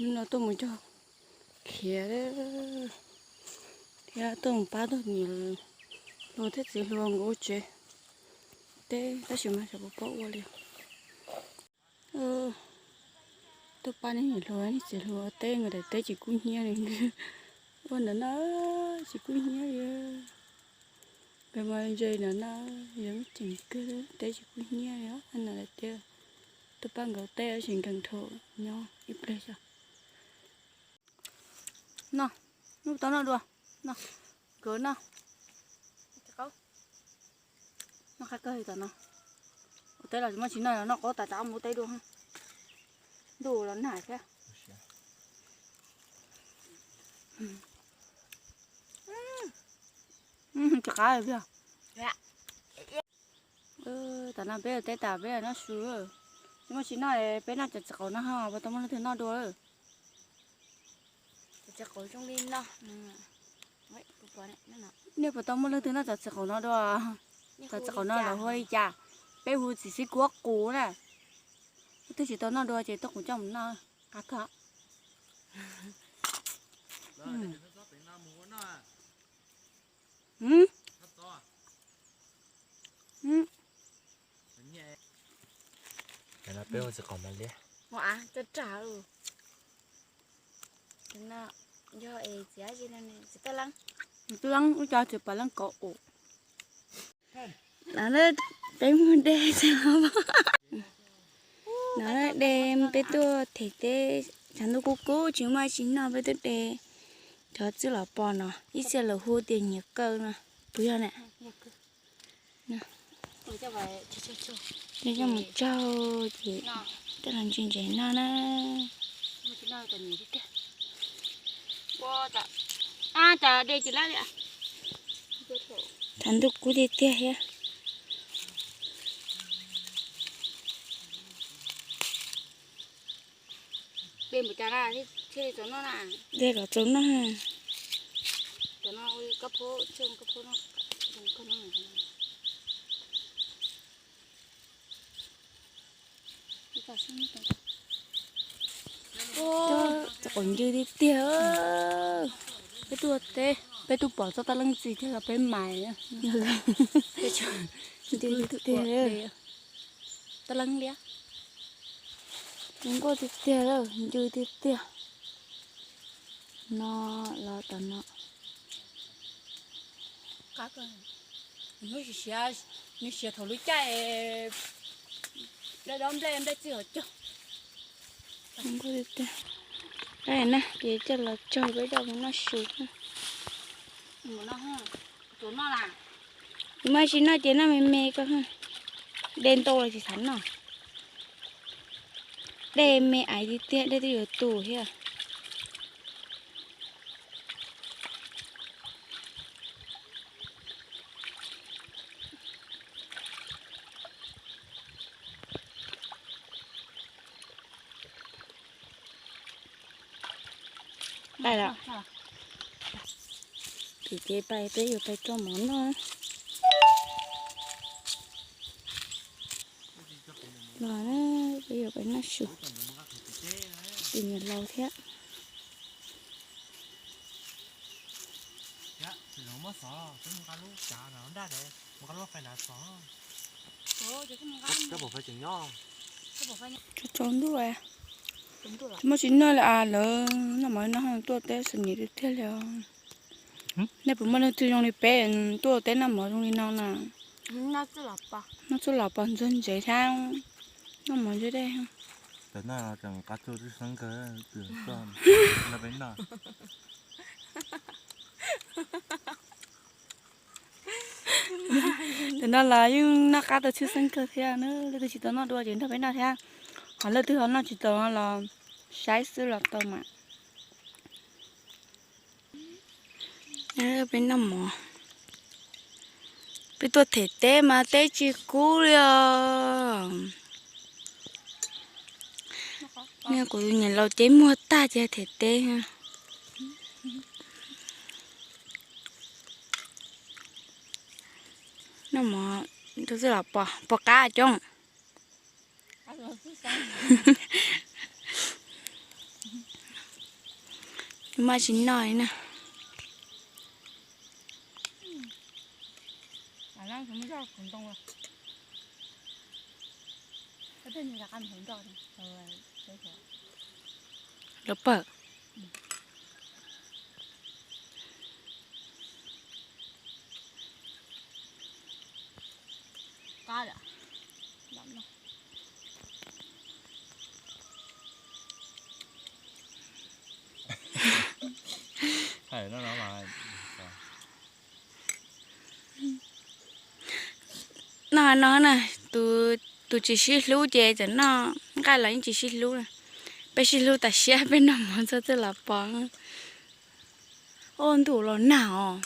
Hnub no tuaj mus cog khiav thiab tuaj mus pab tus niam hluas thiab txiv hluas nkawd ua tsev teb tab sis mas xyov puas paub ua li. Tuaj pab niam hluas niam txiv hluas ua teb, nkawd daim teb tsis kub hnyiab li. Ua ntawm no tsis kub hnyiab li. Nkawd mas ntse ntawm no, yog lub ceem kawg, teb tsis kub hnyiab li. Ntawm lawv tias tuaj pab nkawd teb tab sis nkees dhau, nyob ib pliag xwb. No, noj tau noj dua. No, nkawd no. Noj qab kawg li tom no. Ua teb los tsis muaj tsis noj, noj qaub tas tsav mus ua teb dua. Ntuj los nag thiab. Tsis qab li. Tam no peb ua teb tas peb noj su. Tsis muaj tsis noj, peb noj cov txiv qaub no ho puas tau muaj leej twg noj dua. Nej puas tau muaj leej twg noj cov txiv qaub no dua? Cov txiv qaub no lawv hu li cas? Peb hu txiv xib kuab qus na. Leej twg tsis tau noj dua ces tuaj kuv coj mus noj. Qab kawg. Peb hu txiv qaub no liab. Twb leeb ub co txiv pom leej kaum ub. No peb muag dej xwb. No dej peb tuaj them teb, tshav ntuj kub kub tsis muaj tsis noj peb tuaj de cov txwj los pos no, ib txhia lawv hu tias nyiam kaw no, puas yog na? Coj mus tsaug ces coj los ntse ntses noj na. Tshav ntuj kub tiag tiag thiab. Dej kom txaus noj. Txoj qaum ncw tiag tiag. Peb tuaj teb, peb tuaj pom txoj tab leeb txi thiab los peb mais. Ncw tiag tiag. Tab leeb liab. Zoo nkauj tiag tiag, ncw tiag tiag. No los tom no. Nws siav, nws siav thaum lub caij dob dob nplej, nplej txij hauv caug. Pab na ces coj los tsaug peb coj mus noj su. Tsis muaj tsis noj ces noj me me ko. Dej ntau los tsis xav noj. Dej me aiv tiag tiag, dej twb yuav tu thiab. Pais lawm. Pem ces pais peb yuav pais rau mov noj. Los peb yuav pais noj su. Tus niam laus thiab. Tsaus tsaus ntuj. Tsis muaj tsis noj li as, lawv noj mov no tuaj teb xus nim tiag tiag li os. Nej puas muaj leej twg zoo li peb tuaj teb noj mov zoo li no na? Noj txuj los pos ntxhw ntsev thiab noj mov ntse dej. Tam no los yeej noj qab tau tshwj xeeb kawg thiab na, leej twg tsis tau noj dua ces nrog peb noj thiab, ho leej twg ho noj tsis tau los saib xwb los tau mas. Peb noj mov, peb tuaj them teb mas teb tsis kub li os. Kuv tus niam laus ces muag tag ces them teb. Noj mov rau xwb los pom, pom qab coob. Tsis noj li na. Lov pawg. No no na, tus tsis sib hlub ces txawm noj nqaij los yeej tsis sib hlub. Peb sib hlub tas siab peb noj mov txog twb los pov. Ua ntuj los nag os.